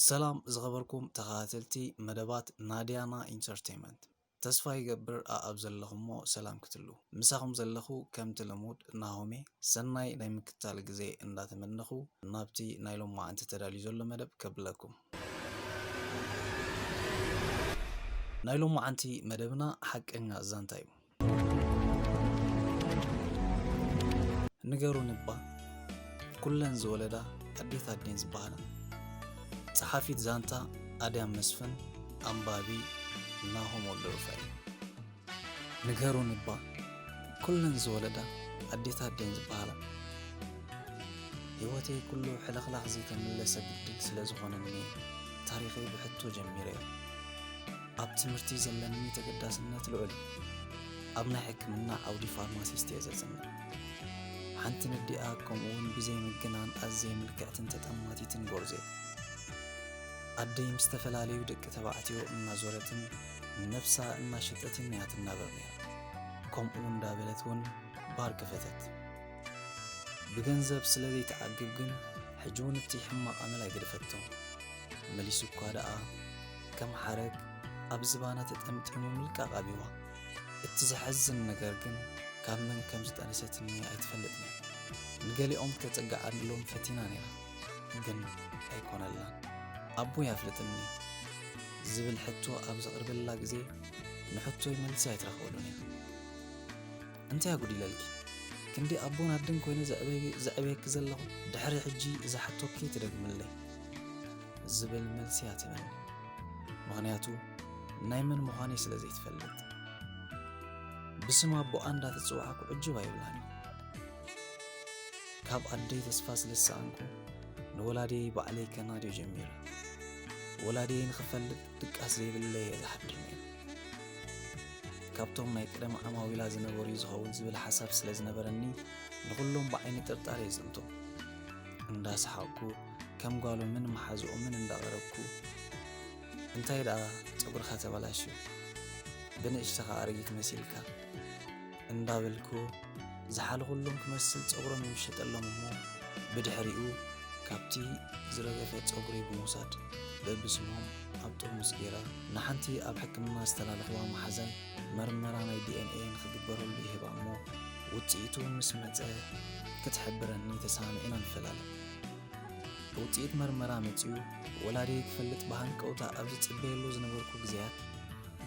ሰላም ዝኸበርኩም ተኸታተልቲ መደባት ናድያና ኢንተርቴይመንት፣ ተስፋ ይገብር ኣኣብ ዘለኹሞ ሰላም ክትሉ። ምሳኹም ዘለኹ ከምቲ ልሙድ ናሆሜ። ሰናይ ናይ ምክታል ግዜ እንዳተመነኹ ናብቲ ናይ ሎማዓንቲ ተዳልዩ ዘሎ መደብ ከብለኩም። ናይ ሎማዓንቲ መደብና ሓቀኛ ዛንታ እዩ። ንገሩኒ እባ ኩለን ዝወለዳ ኣዴታት ድየን ዝበሃላ? ጸሓፊት ዛንታ ኣድያም መስፍን፣ ኣንባቢ ናሆም ወልደሩፋኤል። ንገሩኒ እባ ኩለን ዝወለዳ ኣዴታት ድየን ዝበሃላ? ህይወተይ ኩሉ ሕልኽላኽ ዘይተመለሰ ግድል ስለ ዝኾነኒ፣ ታሪኸይ ብሕቶ ጀሚረዮ። ኣብ ትምህርቲ ዘለኒ ተገዳስነት ልዑል እዩ። ኣብ ናይ ሕክምና ዓውዲ ፋርማሲስት እየ ዘጽንዕ። ሓንቲ ነዲኣ ከምኡውን ብዘይ ምግናን ኣዝየ ምልክዕትን ተጠማቲትን ጎርዞ እየ። ኣደይ ምስ ዝተፈላለዩ ደቂ ተባዕትዮ እናዞረትን ነብሳ እናሸጠትን እያ ትናበር ነይራ። ከምኡ እንዳበለት እውን ባር ከፈተት። ብገንዘብ ስለ ዘይትዓግብ ግን ሕጂ እውን እቲ ሕማቕ ኣመል ኣይገደፈቶን። መሊሱ እኳ ደኣ ከም ሓረግ ኣብ ዝባና ተጠምጢሙ ምልቃቕ ኣብይዋ። እቲ ዘሐዝን ነገር ግን ካብ መን ከም ዝጠነሰትኒ ኣይትፈልጥን እያ። ንገሊኦም ክተጸግዓሎም ፈቲና ነይራ፣ ግን ኣይኮነላን። ኣቦይ ኣፍልጥኒ ዝብል ሕቶ ኣብ ዘቕርበላ ግዜ ንሕቶይ መልሲ ኣይትረኽበሉን እያ። እንታይ ኣጉዲለልኪ? ክንዲ ኣቦን ኣደን ኮይነ ዘዕበይ-፣ ዘዕበየኪ ዘለኹ፣ ድሕሪ ሕጂ እዛ ሕቶ ከይትደግምለይ ዝብል መልሲ እያ ትህበኒ። ምኽንያቱ ናይ መን ምዃነይ ስለ ዘይትፈልጥ። ብስም ኣቦኣ እንዳተጽዋዕኩ ዕጅብ ኣይብላን እዩ። ካብ ኣደይ ተስፋ ስለ ዝሰኣንኩ ንወላዲየይ ባዕለይ ከናድዮ ጀሚረ። ወላዲየይ ንኽፈልጥ ድቃስ ዘይብለይ እየ ዝሓድር ነይረ። ካብቶም ናይ ቀደም ዓማዊላ ዝነበሩ እዩ ዝኸውን ዝብል ሓሳብ ስለ ዝነበረኒ ንኹሎም ብዓይኒ ጥርጣረ እየ ዝእምቶም። እንዳሰሓቕኩ ከም ጓሎምን መሓዝኦምን እንዳቐረብኩ፣ "እንታይ ደኣ ጸጉርኻ ተበላሽዩ? ብንእሽተኻ ኣረጊት መሲልካ?" እንዳበልኩ ዝሓልኹሎም ክመስል ጸጉሮም ይምሸጠሎም እሞ ብድሕሪኡ ካብቲ ዝረገፈ ጸጉረይ ብምውሳድ በብስሞም ኣብ ጥርሙስ ገይራ ንሓንቲ ኣብ ሕክምና ዝተላለኽዋ መሓዛይ መርመራ ናይ ዲ ኤን ኤ ንኽግበረሉ ይህባ እሞ ውጽኢቱ ምስ መጸ ክትሕብረኒ ተሰማሚዕና ንፈላለ። ውጽኢት መርመራ መጺኡ ወላዲየይ ክፈልጥ ብሃንቀውታ ኣብ ዝጽበየሉ ዝነበርኩ ግዜያት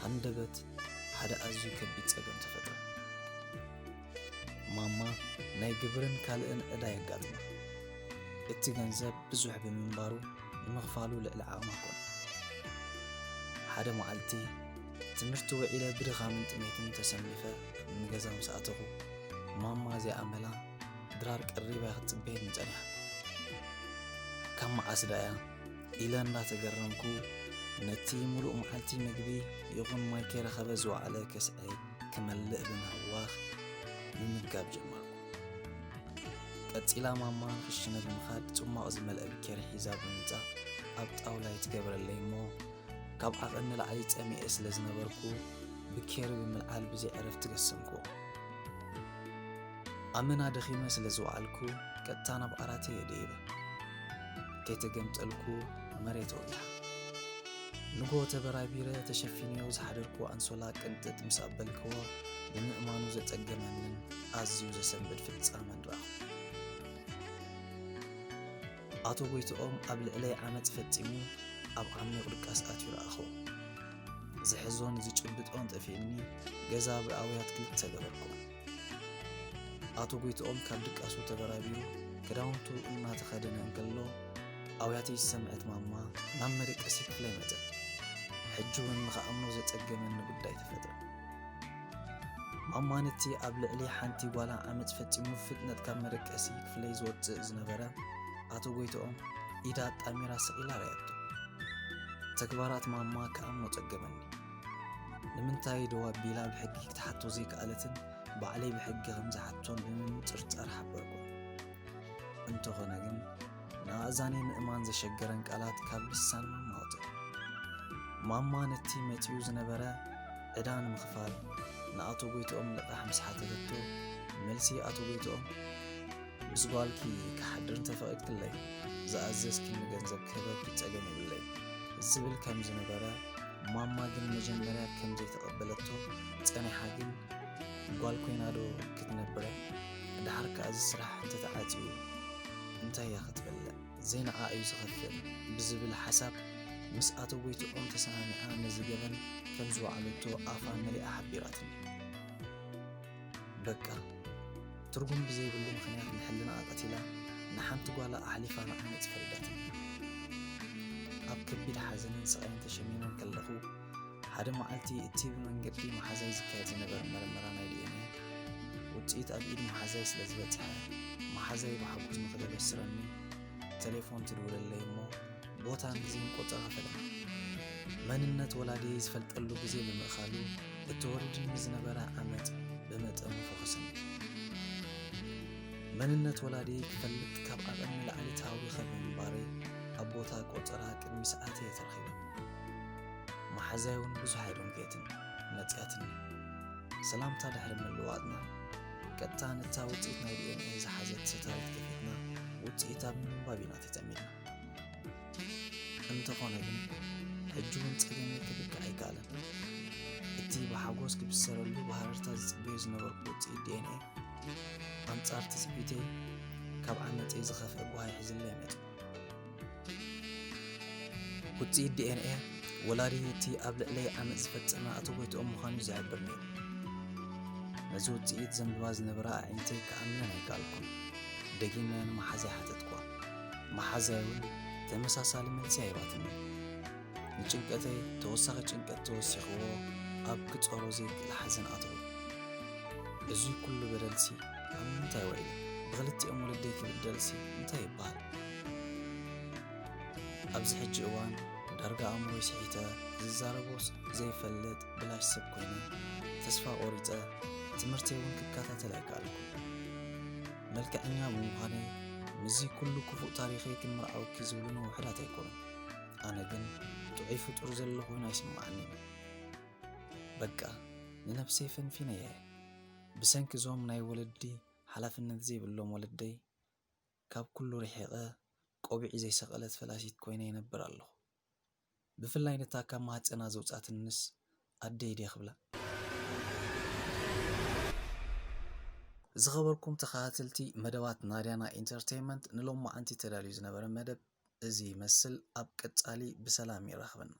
ሃንደበት ሓደ ኣዝዩ ከቢድ ጸገም ተፈጥረ። ማማ ናይ ግብርን ካልእን ዕዳ የጋጥማ። እቲ ገንዘብ ብዙሕ ብምንባሩ ንምኽፋሉ ልዕሊ ዓቕማ ኮነ። ሓደ መዓልቲ ትምህርቲ ውዒለ ብድኻምን ጥሜትን ተሰኒፈ ንገዛ ምስ ኣተኹ፣ ማማ እዚኣ መላ ድራር ቀሪባ ክትጽበየኒ ጸኒሓ። ካብ መዓስ ደኣ ኢለ እንዳተገረምኩ፣ ነቲ ምሉእ መዓልቲ ምግቢ ይኹን ማይ ከይረኸበ ዝወዓለ ከስዐይ ክመልእ ብምህዋኽ ምምጋብ ጀመርኩ። ቀጺላ ማማ ንክሽነ ብምኻድ ጽሟቕ ዝመልአ ብኬሪ ሒዛ ብምምጻእ ኣብ ጣውላይ ትገብረለይ እሞ፣ ካብ ዓቐን ንላዕሊ ጸሚኤ ስለ ዝነበርኩ ብኬሪ ብምልዓል ብዘይ ዕረፍቲ ገሰምኩ። ኣመና ደኺመ ስለ ዝወዓልኩ ቀጥታ ናብ ዓራተይ እየ ደይበ። ከይተገምጠልኩ መሬት ወጊሓ። ንጎ ተበራቢረ ተሸፊነዮ ዝሓደርኩ ኣንሶላ ቅንጥጥ ምስ ኣበልክዎ ንምእማኑ ዘጸገመንን ኣዝዩ ዘሰንብድ ፍጻመን ረኣኹ። ኣቶ ጎይትኦም ኣብ ልዕለይ ዓመጽ ፈጺሙ ኣብ ዓሚቕ ድቃስ ኣትዩ ረኣኹ። ዝሕዞን ዝጭብጦን ጠፊእኒ፣ ገዛ ብኣውያት ክልተ ገበርኩ። ኣቶ ጎይትኦም ካብ ድቃሱ ተበራቢሩ ክዳውንቱ እናተኸደነ እንከሎ፣ ኣውያተይ ዝሰምዐት ማማ ናብ መደቀሲ ክፍለይ መጸት። ሕጂ እውን ንኽኣምኖ ዘጸገመኒ ጉዳይ ተፈጥረ። ማማ ነቲ ኣብ ልዕሊ ሓንቲ ጓላ ዓመጽ ፈጺሙ ፍጥነት ካብ መደቀሲ ክፍለይ ዝወጽእ ዝነበረ ኣቶ ጎይትኦም ኢዳ ኣጣሚራ ስቕ ኢላ ረኣየቶ። ተግባራት ማማ ክኣምኖ ጸገመኒ። ንምንታይ ደው ኣቢላ ብሕጊ ክትሓቶ ዘይከኣለትን ባዕለይ ብሕጊ ከም ዝሓቶን ብምምጽርጻር ሓበርኩ። እንተኾነ ግን ንኣእዛነይ ምእማን ዘሸገረን ቃላት ካብ ልሳን ማማ ወጸ። ማማ ነቲ መጺኡ ዝነበረ ዕዳ ንምኽፋል ንኣቶ ጎይትኦም ልቓሕ ምስ ሓተተቶ፣ መልሲ ኣቶ ጎይትኦም፣ ምስ ጓልኪ ክሓድር እንተፈቒድክለይ፣ ዝኣዘዝኪኒ ገንዘብ ክህበኪ ጸገም የብለይ ዝብል ከም ዝነበረ፣ ማማ ግን መጀመርያ ከም ዘይተቐበለቶ ጸኒሓ። ግን ጓል ኮይና ዶ ክትነብር እያ? ደሓር ከኣ እዚ ስራሕ እንተተዓጽዩ እንታይ እያ ክትበልዕ? ዘይንዓ እዩ ዝኸፍእ ብዝብል ሓሳብ ምስ ኣቶ ጎይትኦም ተሰማሚዓ ነዚ ገበን ከም ዝወዓለቶ ኣፋ መሊኣ ሓቢራትኒ። በቃ፣ ትርጉም ብዘይብሉ ምኽንያት ንሕልናኣ ቀቲላ ንሓንቲ ጓላ ኣሕሊፋ ንዓመጽ ፈሪዳትኒ። ኣብ ከቢድ ሓዘንን ስቓይን ተሸሚመ እንከለኹ፣ ሓደ መዓልቲ እቲ ብመንገዲ መሓዛይ ዝካየድ ዝነበረ መርመራ ናይ ዲ ኤን ኤ ውጽኢት ኣብ ኢድ መሓዛይ ስለ ዝበጽሐ፣ መሓዛይ ብሓጎስ ንኽተበስረኒ ቴሌፎን ትድውለለይ እሞ፣ ቦታን ግዜን ቆጸራ ፈለማ። መንነት ወላዲየይ ዝፈልጠሉ ግዜ ብምእኻሉ፣ እቲ ወሪድኒ ዝነበረ ዓመጽ ብመጠኑ ፈኹስኒ። መንነት ወላዲየይ ክፈልጥ ካብ ዓቐን ንላዕሊ ተሃዊኸ ብምንባረይ፣ ኣብ ቦታ ቆጸራ ቅድሚ ሰዓት እየ ተረኺበ። መሓዛይ እውን ብዙሕ ኣይደንጎየትን፣ መጺኣትኒ። ሰላምታ ድሕሪ ምልዋጥና፣ ቀጥታ ነታ ውጽኢት ናይ ዲ ኤን ኤ ዝሓዘት ሰታሪት ከፊትና፣ ውጽኢታ ብምንባብ ኢና ተጸሚድና። እንተኾነ ግን፣ ሕጂ እውን ጸገመይ ክብቅዕ ኣይከኣለን። እቲ ብሓጎስ ክብሰረሉ ብሃረርታ ዝጽበዮ ዝነበርኩ ውጽኢት ዲ ኤን ኤ፣ ኣንጻር ትጽቢተይ ካብ ዓመጸይ ዝኸፍአ ጓሂ ሒዝለይ መጺኡ። ውጽኢት ዲ ኤን ኤ ወላዲ እቲ ኣብ ልዕለይ ዓመጽ ዝፈጸመ ኣቶ ጎይትኦም ምዃኑ እዩ ዝሕብር ነይሩ። ነዚ ውጽኢት ዘንብባ ዝነበራ ኣዒንተይ ክኣምነን ኣይከኣልኩን። ደጊመ ንመሓዛይ ሓተትኩዋ። መሓዛይ እውን ተመሳሳሊ መልሲ ኣይባትኒ። ንጭንቀተይ ተወሳኺ ጭንቀት ተወሲኽዎ ኣብ ክጸሮ ዘይክእል ሓዘን ኣተኹ። እዚ ኩሉ በደልሲ ኣብ ምንታይ ውዒሉ? ብኽልቲኦም ወለደይ ክብደልሲ እንታይ ይበሃል? ኣብዚ ሕጂ እዋን ዳርጋ ኣእምሮይ ስሒተ፣ ዝዛረቦ ዘይፈልጥ ብላሽ ሰብ ኮይነ፣ ተስፋ ቆሪጸ፣ ትምህርተይ እውን ክከታተል ኣይከኣልኩን። መልክዐኛ ብምዃነይ ምስዚ ኩሉ ክፉእ ታሪኸይ ክንምርዓወኪ ዝብሉኒ ውሑዳት ኣይኮኑን። ኣነ ግን ጥዑይ ፍጡር ዘሎ ኮይኑ ኣይስምዓንን እዩ። በቃ፣ ንነብሰይ ፈንፊነያ እየ። ብሰንኪ እዞም ናይ ወለዲ ሓላፍነት ዘይብሎም ወለደይ፣ ካብ ኩሉ ርሒቐ ቆቢዕ ዘይሰቐለት ፈላሲት ኮይነ ይነብር ኣለኹ። ብፍላይ ነታ ካብ ማህጸና ዘውጻትንስ ኣደይ ድየ ክብላ። ዝኸበርኩም ተኸታተልቲ መደባት ናድያና ኢንተርቴይንመንት፣ ንሎማዓንቲ ተዳልዩ ዝነበረ መደብ እዚ ይመስል። ኣብ ቀጻሊ ብሰላም ይራኽበና።